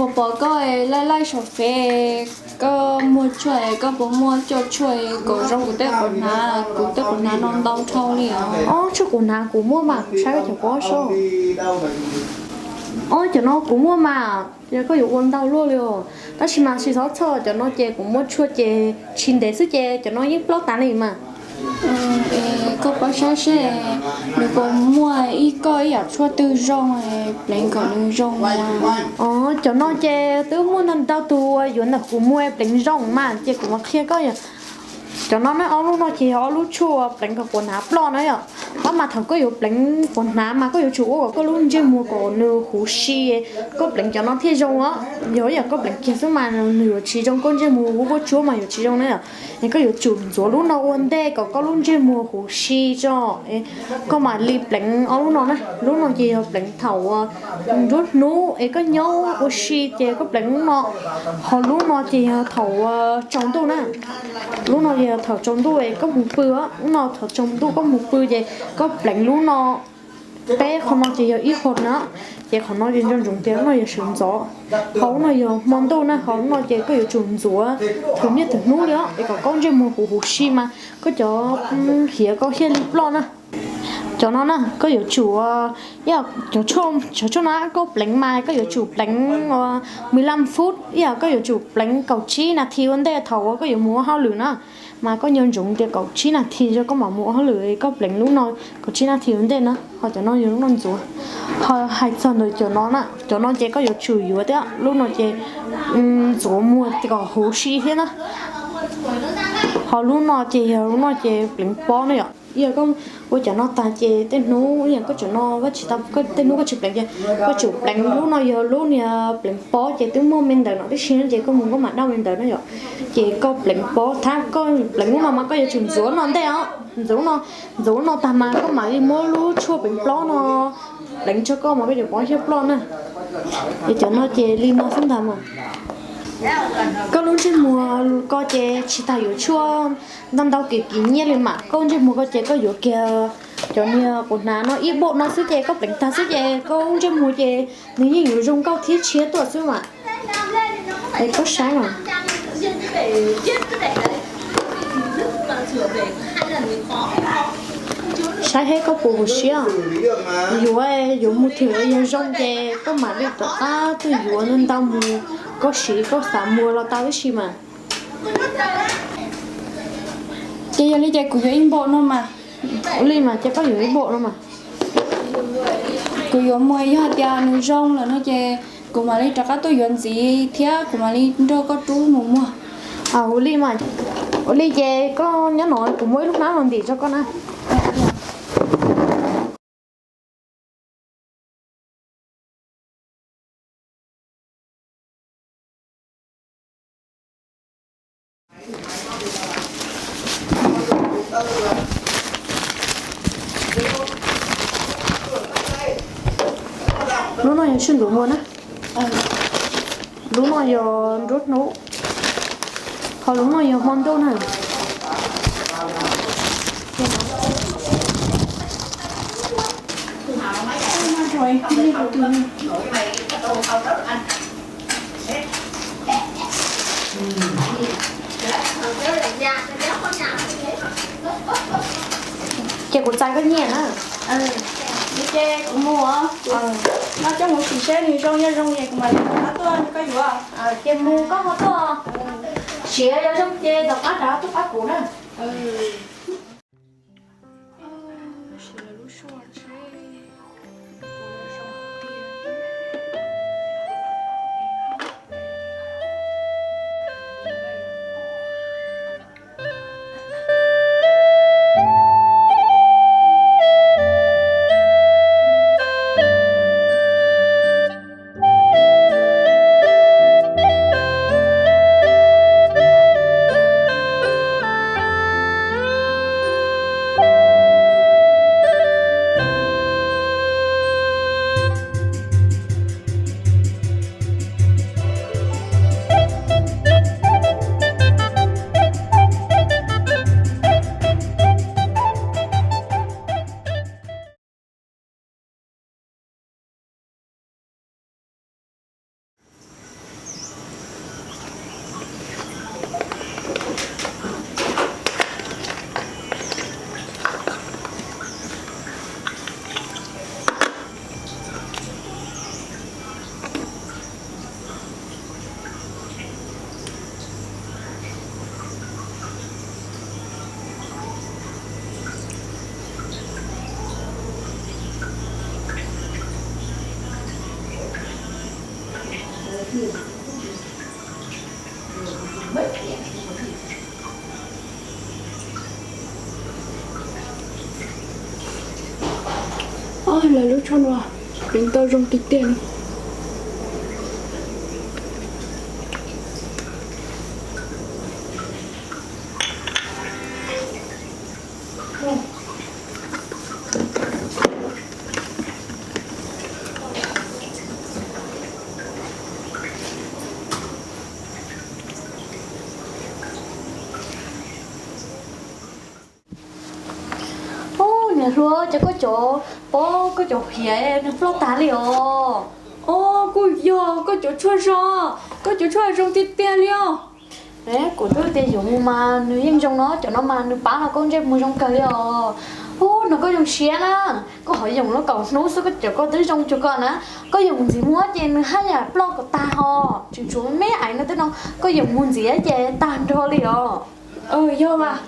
Pom koj laij laij saum Fev, koj muag tshuaj, koj puas muaj coj tshuaj kom zoo kuv tej quav hnav, kuv tej quav hnav no ntau dhau li os. Ob, tshuaj quav hnav kuv muaj mas, kuv saib koj cov pob saib. Ob, cov no kuv muaj mas, yog koj yuav ua ntau luaj li os. Tab sis mas tsis txhob txhawj, cov no ces kuv muab tshuaj ces tsis ntev xwb ces cov no yeej ploj tas li mas. Koj pab saib seb nws puas muaj ib, koj ib yam tshuaj twg zoo, pleev kom nws zoo. Os, cov no ces twb muaj ntau ntau tus yuav ntawm kuv muag pleev zoo mas ces kuv mam qhia koj yom. Cov no ne, ob lub no ces yog ob lub tshuaj pleev kom quav hnav ploj na yom. Tab mas thaum koj yuav pleev quav hnav mas koj yuav tsum ua kom koj lub ntsej muag kom nws huv si, koj pleev cov no thiaj zoo os. Yog ib yam koj pleev kiag xwb mas nws yuav tsis zoo, koj ntsej muag vuab vuab tsuab mas yuav tsis zoo na yom. Es koj yuav tsum ntxuav lub no ua ntej kom koj lub ntsej muag huv si tso, koj mam li pleev ob lub no na. Lub no ces yog pleev thaum nruab hnub es koj nyob ua si ces koj pleev lub no. Ho lub no ces yog thaum tsaus ntuj na. Lub no yog thaum tsaus ntuj es koj mus pw, lub no thaum tsaus ntuj koj mus pw ces koj pleev lub no. Peb qhov no ces yog ib qho na, ces qhov no ces nco ntsoov tias lub no yog sawv ntxov. Ho lub no yog hmo ntuj na, ho lub no ces koj yuav tsum ntxuav thwm niaj thwm hnub li os es kom koj ntsej muag huv huv si mas koj cov hiav koj thiaj li ploj na. Cov no na koj yuav tsum, cov tshuaj no koj pleev mas koj yuav tsum pleev mười lăm phút, ib yam koj yuav tsum pleev kaum tsib nas this ua ntej thaum uas koj yuav mus ua hauj lwm na. Mas koj nco ntsoov tias kaum tsib nas this tso koj mam mus ua hauj lwm, koj pleev lub no kaum tsib nas this ua ntej na, ho cov no yog lub no ntxuav. Ho hais txog ntawm cov no na, cov no ces koj yuav tsum yuav thiab, lub no ces ntxuav muag kom huv si thiab na. Ho lub no ces yog lub no ces pleev pob na yom. Yog koj ua cov no tag ces tej hnub yog koj cov no, tej hnub koj tsis pleev ces koj tsum pleev lub no, yog lub niag pleev pob ces twb muaj me ntawd no tib si no ces koj mus koj mam daj me ntawd na yom. Ces koj pleev pob, thab koj pleev lub no mas koj yuav tsum ntxuav no ntej os, ntxuav no, ntxuav lub no tag mas koj mam li muab lub tshuaj pleev pob no pleev tso koj mas koj cov pob thiaj ploj na. Es cov no ces li no xwb ntag mas. Koj lub ntsej muag ko ces tsis tas yuav tshuaj ntau ntau kim kim nyiab li mas, koj ntsej muag ko ces koj yuav kiag cov niag quav hnav no ib npaum no xwb ces koj pleev tag xwb ces koj lub ntsej muag ces nws yeej yuav zoo nkauj thiab tshiab tuaj xwb mas. Es koj saib mas. Saib seb koj puas huv siab. Yuav, yuav mus thwm yog zoo ces koj mam li rov qab tuaj yuav ntau mus, koj siv koj xav muag los tau ib si mas. Ces yog li ces kuv yuav ib npaum no mas. Ua li mas ces koj yuav ib npaum no mas. Kuv yuav muag, yog hais tias nws zoo lawm no ces kuv mam li rov qab tuaj yuav ntxiv thiab kuv mam li nrog koj rub mus muag. Ua li mas, ua li ces koj nyob no kuv muab ib lub hnab los ntim rau koj na. Lub no yog sib ntuv muag na. Lub no yog nruab hnub, ho lub no yog hmo ntuj na. Ces kuv txais koj nyiaj na. Ces kuv mus, no coj mus sim seb nws zoo, yog zoo es kuv mam li rov qab tuaj nrog koj yuav. Ces mus koj ho tuaj, siav yog zoo ces rov qab rov qab tuaj pab kuv na. Lawv lub tshuaj no pleev tau zoo tiag tiag li. Ub, niam hluas, cas koj cov pob koj cov hiav nws ploj tag li os. Ub, kuj yog koj cov tshuaj zoo, koj cov tshuaj zoo tiag tiag li os. Kuv twb tias yuav mus mas nws yeej zoo no, cov no mas nws pab los koj ntsej muag zoo kawg li os. Ub, no koj zoo siab na, koj ho yoom lub kaum hnub xwb koj cov koj twb zoo cuag koj na. Koj yoom ntxiv mus ces nws haj yam ploj kom tag ho, tseem tshuav me me aiv no tej no, koj yoom mus ntxiv ces tag nrho li os. Yog mas.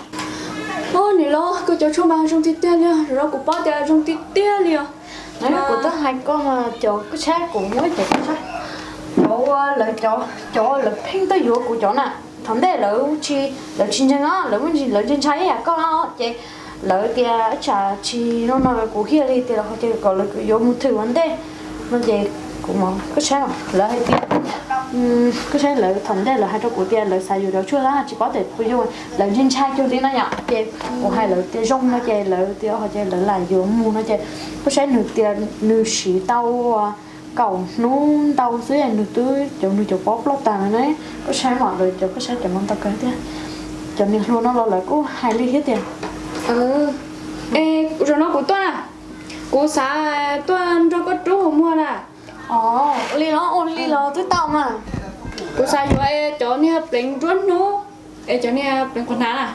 Ub, niam hluas, koj cov tshuaj mas zoo tiag tiag li os, zaum no kuv paub tias zoo tiag tiag li os. Kuv twb hais koj mas cov koj saib kuv muab cov koj saib, cov uas lawv cov, cov lawv pheej tuaj yuav kuv cov na, thaum ntej lawv tsis, lawv tsis ntseeg os, lawv muaj ntsis lawv ntshai ntshai ib yam koj ces lawv tias tsam tsis no no kuv thiaj li tias los ho ces kom lawv yuav mus thwm ua ntej no ces kuv, koj saib lawv hais tias, koj saib lawv thaum ntej lawv hais rau kuv tias lawv xav yuav cov tshuaj tab tsis paub tias puas zoo, lawv ntshai ntshai cuag li no yom ces kuv hais lawv tias zoo no ces lawv tias ho ces lawv lam yuav mus no ces koj saib nws tias nws siv tau kaum hnub ntau xwb nws twb cov, nws cov pob ploj tag lawm ne. Koj saib mas lawv cov, koj saib cov no ntau kawg thiab. Cov niam hluas no los lawv kuj hais li thiab tias, es zaum no kuv tuaj na, kuv xav tuaj nrog koj rub hauv muag na. Ua li los, ua li los twb tau mas. Kuv xav yuav cov niag pleev nruab hnub, es cov niag pleev quas hnav na.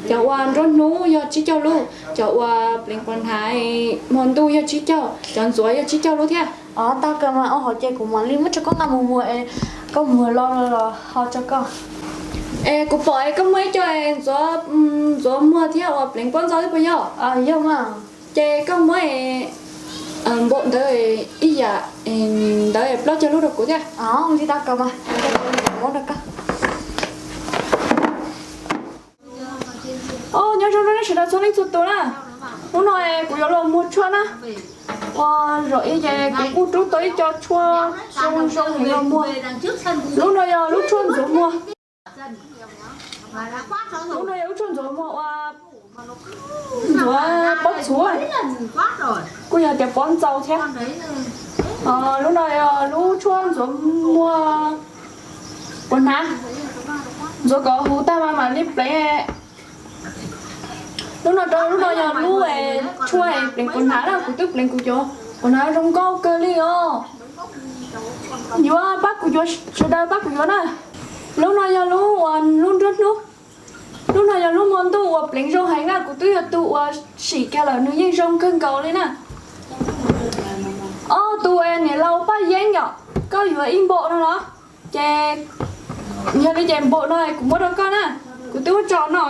Cov uas nruab hnub yog tsib caug lub, cov uas pleev quas hnav hmo ntuj yog tsib caug, cov ntxuav yog tsib caug lub thiab. Tau kawg mas, ua hauv ces kuv mam li muab rau koj nqa mus muag es koj muag los los ho rau koj. Es kuv pom es koj muaj ib co ntxuav, ntxuav muag thiab uas pleev pob ntxo thiab puas yog? Yog mas. Ces koj muab npaum ntawd ib yam ntawd plaub caug lub rau kuv thiab. Li tau kawg mas, muab rau koj. Nyob zoo nej sawv daws txhua leej txhua tus na. Hnub no kuv yuav los muag tshuaj na. Ua zaum ib ces kuv kuj rub tau ib co tshuaj zoo zoo heev los muag. Lub no yog lub tshuaj ntxuav muag. Lub no yog lub tshuaj ntxuav muag ua ntxuav pob txhuv, kuj yog tias pob ntxo thiab. Lub no yog lub tshuaj ntxuav muag quas hnav, ntxuav kom huv tag mas mam li pleev. Lub no rau, lub no yog lub tshuaj pleev quas hnav na, kuv twb pleev kuv cov quas hnav zoo nkauj kawg li os. Yuav pab kuv yuav, sawv daws pab kuv yuav na. Lub no yog lub uas lub nruab hnub. Lub no yog lub hmo ntuj uas pleev zoo heev na, kuv twb yog tus uas sim kiag lawm nws yeej zoo kawg nkaus li na. Ob tug niam laus Paj Yeeb yom, koj yuav ib npaum no los? Ces yog li ces npaum no kuv muab rau koj na, kuv twb muab tso no.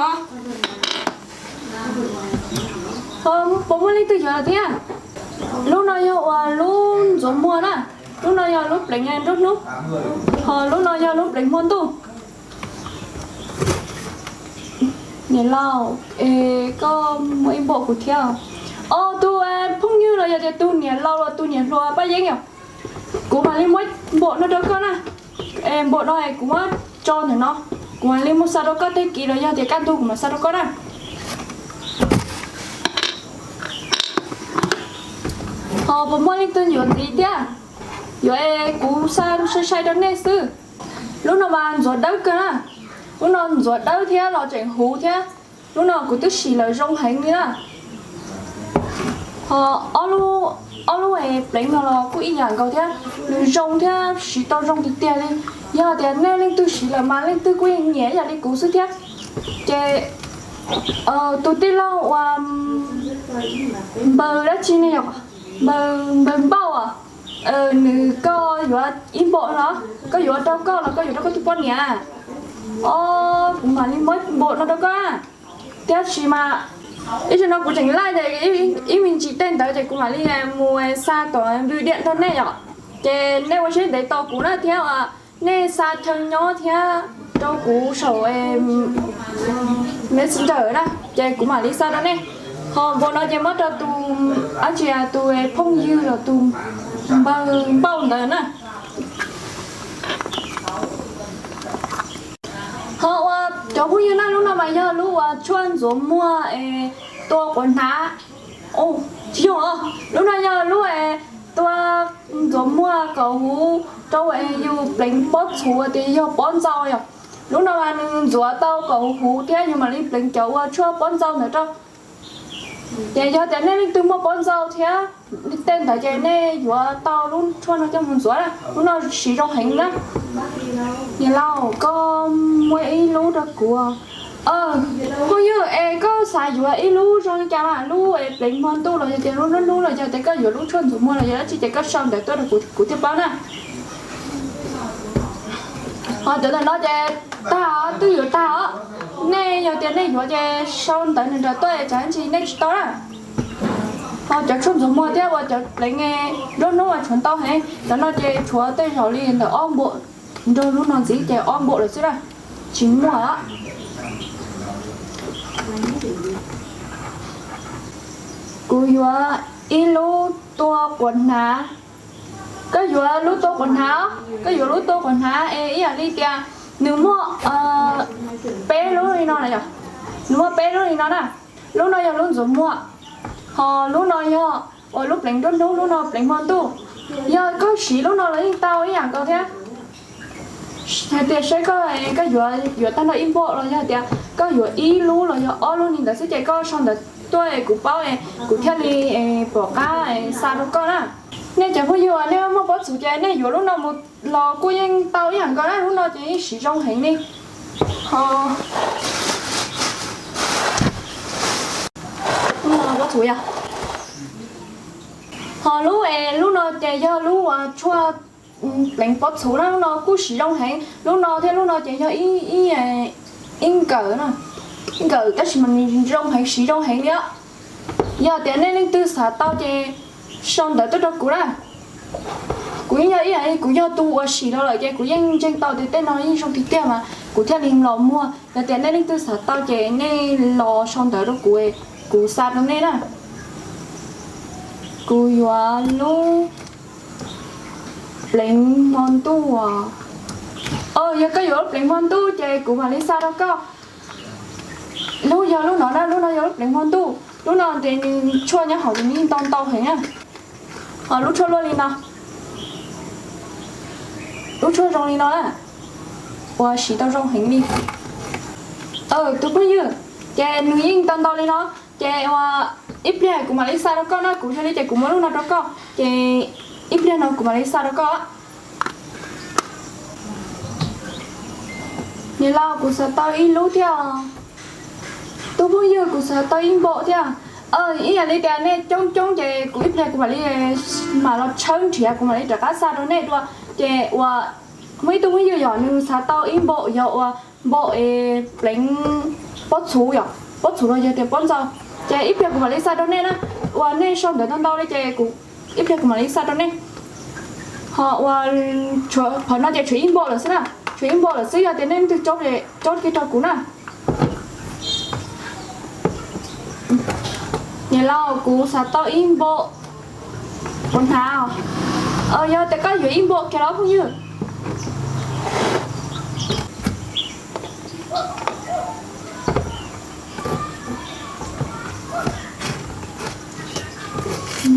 Ho puas muaj leej twg yuav thiab? Lub no yog uas lub ntxuav muag na, lub no yog lub pleev nruab hnub, ho lub no yog lub pleev hmo ntuj. Niam laus, es koj muab ib npaum kuv thiab. Ob tug phooj ywg los yog tias tus niam laus los tus niam hluas Paj Yeeb yom, kuv mam li muab npaum no rau koj na. Npaum no es kuv muab tso ntawm no, kuv mam li mus xa rau koj tag kis los yog tias kaj ntug kuv mam xa rau koj na. Ho puas muaj leej twg yuav ntxiv thiab? Yuav es kuv xa sai sai rau nej xwb. Lub no mas ntxuav dawb kawg na. Lub no ntxuav dawb thiab los tseem huv thiab. Lub no kuv twb sim lawm zoo heev li na. Ho ob lub, ob lub pleev no los kuj ib yam nkaus thiab, nws zoo thiab siv tau zoo tiag tiag li. Yog tias nej leej twg siv lawm mas leej twg kuj nyiam ib yam li kuv xwb thiab. Ces tus tij laug uas npawg dab tsi ne yom, npawg, npawg npauj, nws, koj yuav ib npaum no, koj yuav rau koj los koj yuav rau koj tus poj niam? Os, kuv mam li muab npaum no rau koj. Tiam sis mas ib zaug no kuv tseem laij ces ib me ntsis tej ntawd ces kuv mam li mus xa tom npws diam nrog nej yom. Ces nej ua siab ntev tos kuv na thiab, nej xa chaw nyob thiab rau kuv saum Messenger na, ces kuv mam li xa rau nej. Ho npau no ces muab rau tus, ab tsi, tus phooj ywg los tus npawg Npauj ntawd na. Ho ua cov phooj ywg na, lub no mas yog lub uas tshuaj ntxuav muag es tua quav hnav. Tsis yog, lub no yog lub es tua ntxuav muag kom huv rau es yus pleev pob txhuv tias yog pob ntxaus yom. Lub no mas nws ntxuav tau kom huv huv thiab yus mam li pleev cov ua tshuaj pob ntxaus ntawd rau. Ces yog tias nej leej twg muaj pob ntxaus thiab tej ntawd ces nej yuav tau lub tshuaj no coj mus ntxuav na, lub no siv zoo heev na. Niam laus, koj muab ib lub rau kuv. Phooj ywg, es koj xav yuav ib lub zoo li cas mas, lub es pleev hmo ntuj los yog tias lub hnub hnub los yog tias koj yuav lub tshuaj ntxuav muag los yog dab tsi ces koj sau ntawv tuaj rau kuv, kuv thiaj paub na. Ho cov ntawm no ces tag, twb yuav tag os. Nej yog tias nej yuav ces sau ntawv nws nram tuaj, tsam ib ntsis nej tsis tau na. Ho cov tshuaj ntxuav muag thiab uas cov pleev nruab hnub uas tshuav ntau heev, cov no ces tshuav tej zaum li ntawm ob npaum, nrog lub no ntxiv ces ob npaum lawm xwb na, tsis muaj. Kuv yuav ib lub tua quav hnav. Koj yuav lub tua quav hnav, koj yuav lub tua quav hnav es ib yam li tias nws muaj peb lub li no na yom, nws muaj peb lub li no na. Lub no yog lub ntxuav muag, ho lub no yog uas lub pleev nruab hnub, lub no pleev hmo ntuj. Yog koj siv lub no los yeej tau ib yam nkaus thiab. Hais tias saib koj, koj yuav, yuav tag nrho ib npaum los yog tias koj yuav ib lub los yog ob lub li ntawd xwb ces koj sau ntawv tuaj kuv paub, kuv thiaj li pom qab xa rau koj na. Nej cov phooj ywg uas nej muaj pob txhuv ces nej yuav lub no mus los kuj yeej tau ib yam nkaus na, lub no ces yeej siv zoo heev li. Ho lub no pob txhuv yog, ho lub es lub no ces yog lub uas tshuaj pleev pob txhuv na, lub no kuj siv zoo heev. Lub no thiab lub no ces yog ib, ib nkawm, ib nkawm tab sis mas nws zoo heev, siv zoo heev li os. Yog tias nej leej twg xav tau ces sau ntawv tuaj rau kuv na. Kuv yeej yog ib yam li kuv yog tus uas sim los lawm ces kuv yeej ntseeg tau tias tej no yeej zoo tiag tiag mas kuv thiaj li los muag. Yog tias nej leej twg xav tau ces nej los sau ntawv rau kuv, kuv xa rau nej na. Kuv yuav lub pleev hmo ntuj. Yog koj yuav lub pleev hmo ntuj ces kuv mam li xa rau koj. Lub yog lub no na, lub no yog lub pleev hmo ntuj. Lub no ces nws tshuaj nyob hauv ces nws yeej ntau ntau heev na. Ho lub tshuaj luaj li no, lub tshuaj zoo li no na, uas siv tau zoo heev li. Tus phooj ywg, ces nws yeej ntau ntau li no, ces ua ib pliag kuv mam li xa rau koj na, kuv yog li ces kuv muab lub no rau koj, ces ib pliag no kuv mam li xa rau koj. Niam laus, kuv xav tau ib lub thiab. Tus phooj ywg, kuv xav tau ib npaum thiab. Ib yam li tias nej coob coob ces kuv ib pliag kuv mam li, mam los tshawb nrhiav kuv mam li rov qab xa rau nej dua. Ces uas muaj ib tug phooj ywg yog nws xav tau ib npaum, yog uas npaum pleev pob txhuv yom, pob txhuv los yog tias pob ntxaus. Ces ib pliag kuv mam li xa rau nej na, uas nej sau ntawv ntau ntau li ces kuv ib pliag kuv mam li xa rau nej. Ho uas qhov no ces tshuav ib npaum lawm xwb na, tshuav ib npaum lawm xwb, yog tias nej leej twg cob kiag rau kuv na. Niam laus, kuv xav tau ib npaum quav hnav. Yog tias koj yuav ib npaum kiag los phooj ywg.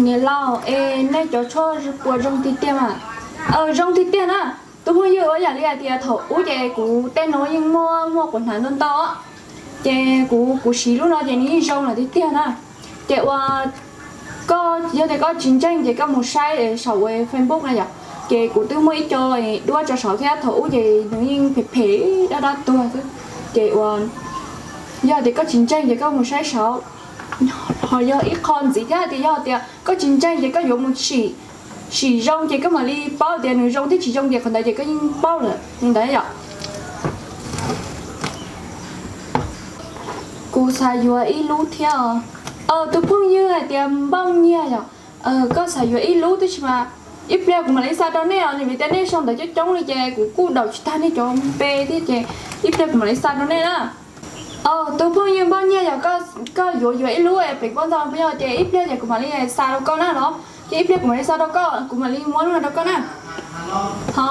Niam laus, es nej cov tshuaj puas zoo tiag tiag mas? Zoo tiag tiag na. Tus phooj ywg, ua yam li hais tias thaum ub ces kuv tej no yeej muaj muaj quav hnav ntau ntau, ces kuv, kuv siv lub no ces nws yeej zoo lawm tiag tiag na. Ces uas koj yog tias koj tsis ntseeg ces koj mus saib saum Facebook na yom. Ces kuv twb muaj ib co duab tso saud thiab, thaum ub ces nws yeej phem phem dab dab tuag xwb. Ces uas yog tias koj tsis ntseeg ces koj mus saib saud. Ho yog ib qho ntxiv thiab tias yog tias koj tsis ntseeg ces koj yuav mus sim, sim zoo ces koj mam li paub tias nws zoo thiab tsis zoo ces qhov ntawd ces koj yeej paub lawm li ntawd yom. Kuv xav yuav ib lub thiab os. Tus phooj ywg hais tias Npauj Nyiag yom, koj xav yuav ib lub tab sis mas ib pliag kuv mam li xa rau nej os, vim tias nej sau ntawv coob coob li ces kuv kuj daus tsis tag nej cov npe thiab ces ib pliag kuv mam li xa rau nej na. Tus phooj ywg Npoj Nyiaj, yog koj yuav yuav ib lub pleev pob ntxoog puas yog? Ces ib pliag ces kuv mam li xa rau koj na los, ces ib pliag kuv mam li xa rau koj, kuv mam li muab lub no rau koj na. Ho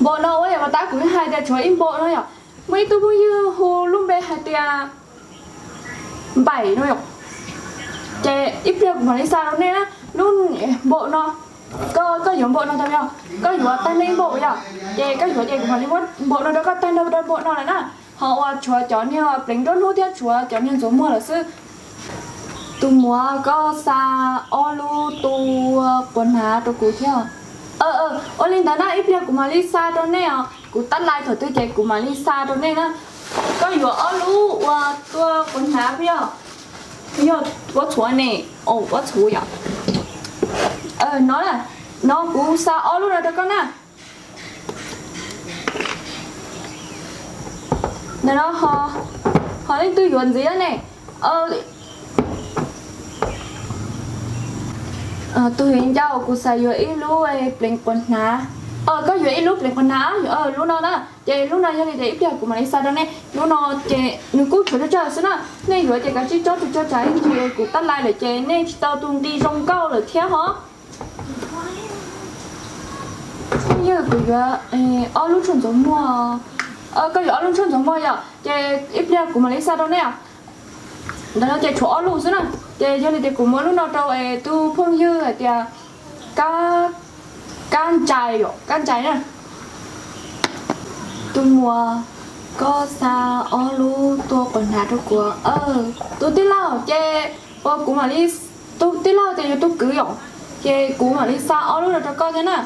npaum no ua yog pas tab kuv hais tias tshuav ib npaum no yom. Muaj ib tug phooj ywg hu lub npe hais tias Npaim no yom, ces ib pliag kuv mam li xa rau nej na. Lub npaum no, koj yuav npaum no tau yog? Koj yuav tag nej npaum yom, ces koj yuav ces kuv mam li muab npaum no rau koj tag nrho rau npaum no lawm na. Ho uas tshuav cov niag pleev nruab hnub thiab tshuav cov niag ntxuav muag lawm xwb. Tus muam, koj xa ob lub tua quas hnav rau kuv thiab. Ua li ntawd na, ib pliag kuv mam li xa rau nej os, kuv tab lais thaum twg ces kuv mam li xa rau nej na. Koj yuav ob lub uas tua quas hnav puas yog? Yog ua txhuv ne? Ua txhuv yom. No, no kuv xa ob lub no rau koj na. Ntawm no, ho leej twg yuav ntxiv ne? Tus viv ncaus, kuv xav yuav ib lub pleev quas hnav. Koj yuav ib lub pleev quas hnav, lub no na. Ces lub no yog li ces ib pliag kuv mam li xa rau nej. Lub no ces nws kuj tshuav tsawg tsawg xwb na. Nej yuav ces kav tsij tso tus tso tsam ib ntsis kuv tab lais lawm ces nej tsis tau tus nqi zoo nkauj lawm thiab ho. Yog kuv yuav ob lub tshuaj ntxuav muag. Koj yuav ob lub tshuaj ntxuav muag yom, ces ib pliag kuv mam li xa rau nej. Ntawm no ces tshuav ob lub xwb na. Ces yog li tias kuv muab lub no rau tus phooj ywg hais tias Kab Ntsais, Kab Ntsais na. Tus muam, koj xa ob lub tua quas hnav rau kuv. Tus tij laug ces, uas kuv mam li, tus tij laug ces yuav tus kwv yom, ces kuv mam li xa ob lub no rau koj thiab na.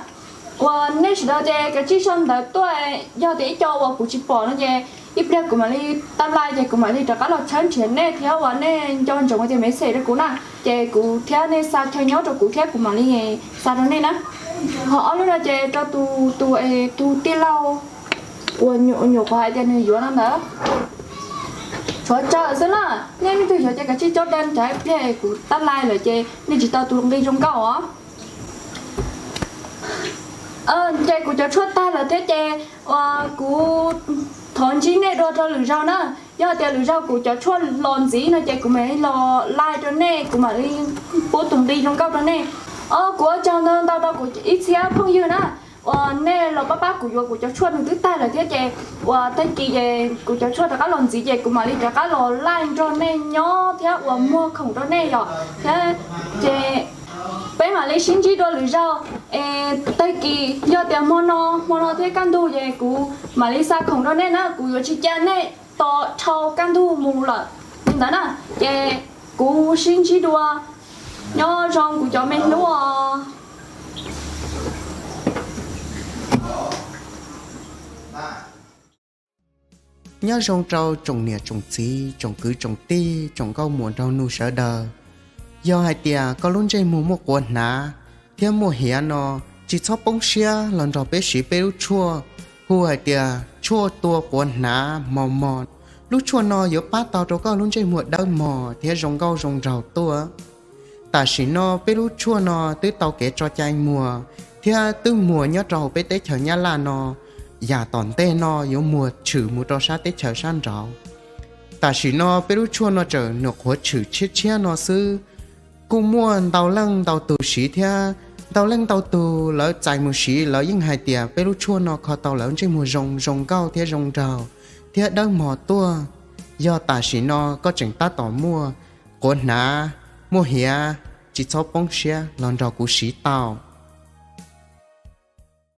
Uas nej sawv daws ces kav tsij sau ntawv tuaj, yog tias ib co uas kuv tsis pom no ces ib pliag kuv mam li tab lais ces kuv mam li rov qab los tshawb nrhiav nej thiab uas nej nco ntsoov tias message rau kuv na, ces kuv thiab nej xa chaw nyob rau kuv thiab kuv mam li xa rau nej na. Ho ob lub no ces rau tus, tus, tus tij laug uas nyuam qhuav hais tias nws yuav no ntawd. Tshuav tsawg xwb na, nej leej twg yuav ces kav tsij cob daj ntawd, ib pliag kuv tab lais lawm ces nej tsis tau tus nqi zoo nkauj os. Ces kuv cov tshuaj tag lawm thiab ces kuv thov ntsib nej dua rau lwm zaug na. Yog tias lwm zaug kuv cov tshuaj los ntxiv no ces kuv mam li los lais rau nej, kuv mam li pub tus nqi zoo nkauj rau nej. Kuv ua tsaug ntau ntau rau kuv ib txhia phooj ywg na, uas nej los pab pab kuv yuav kuv cov tshuaj nws twb tag lawm thiab ces uas tag kis ces kuv cov tshuaj rov qab los ntxiv ces kuv mam li rov qab los lais nrog nej nyob thiab uas muag khoom rau nej yom. Thiab ces peb mam li sib ntsib dua lwm zaug. Tag kis yog tias hmo no, hmo no thiab kaj ntug ces kuv mam li xa khoom rau nej na, kuv yuav tsis cia nej tos dhau kaj ntug mus lawm li ntawd na. Ces kuv sib ntsib dua, nyob zoo kuv cov me hlub os. Nyob zoo rau tsoom niam tsoom txiv, tsoom kwv tsoom tij, tsoom nkauj muam nraug nus sawv daws. Yog hais tias koj lub ntsej muag muaj quav hnav thiab muaj hiav no, tsis txhob poob siab los nrog peb siv peb lub tshuaj hu hais tias tshuaj tua quav hnav mos mos. Lub tshuaj no yuav pab tau rau koj lub ntsej muag dawb mos thiab zoo nkauj zoo nraug tuaj. Tam sim no peb lub tshuaj no twb tau kev tso cai muag thiab twb muag nyob rau hauv peb teb chaws Nyab Laj no, yam tom ntej no yuav muag tshwm mus rau sab teb chaws sab nraud. Tam sim no peb lub tshuaj no tseem nyuam qhuav tshwm tshiab tshiab no xwb. Kuj muaj ntau leej ntau tug siv thiab ntau leej ntau tug lawv txais mus siv, lawv yeej hais tias peb lub tshuaj no kho tau lawv ntsej muag zoo, zoo nkauj thiab zoo nraug thiab dawb mos tuaj. Yog tam sim no koj tseem tab tom muaj quav hnav, muaj hiav, tsis txhob poob siab los nrog kuv siv tau.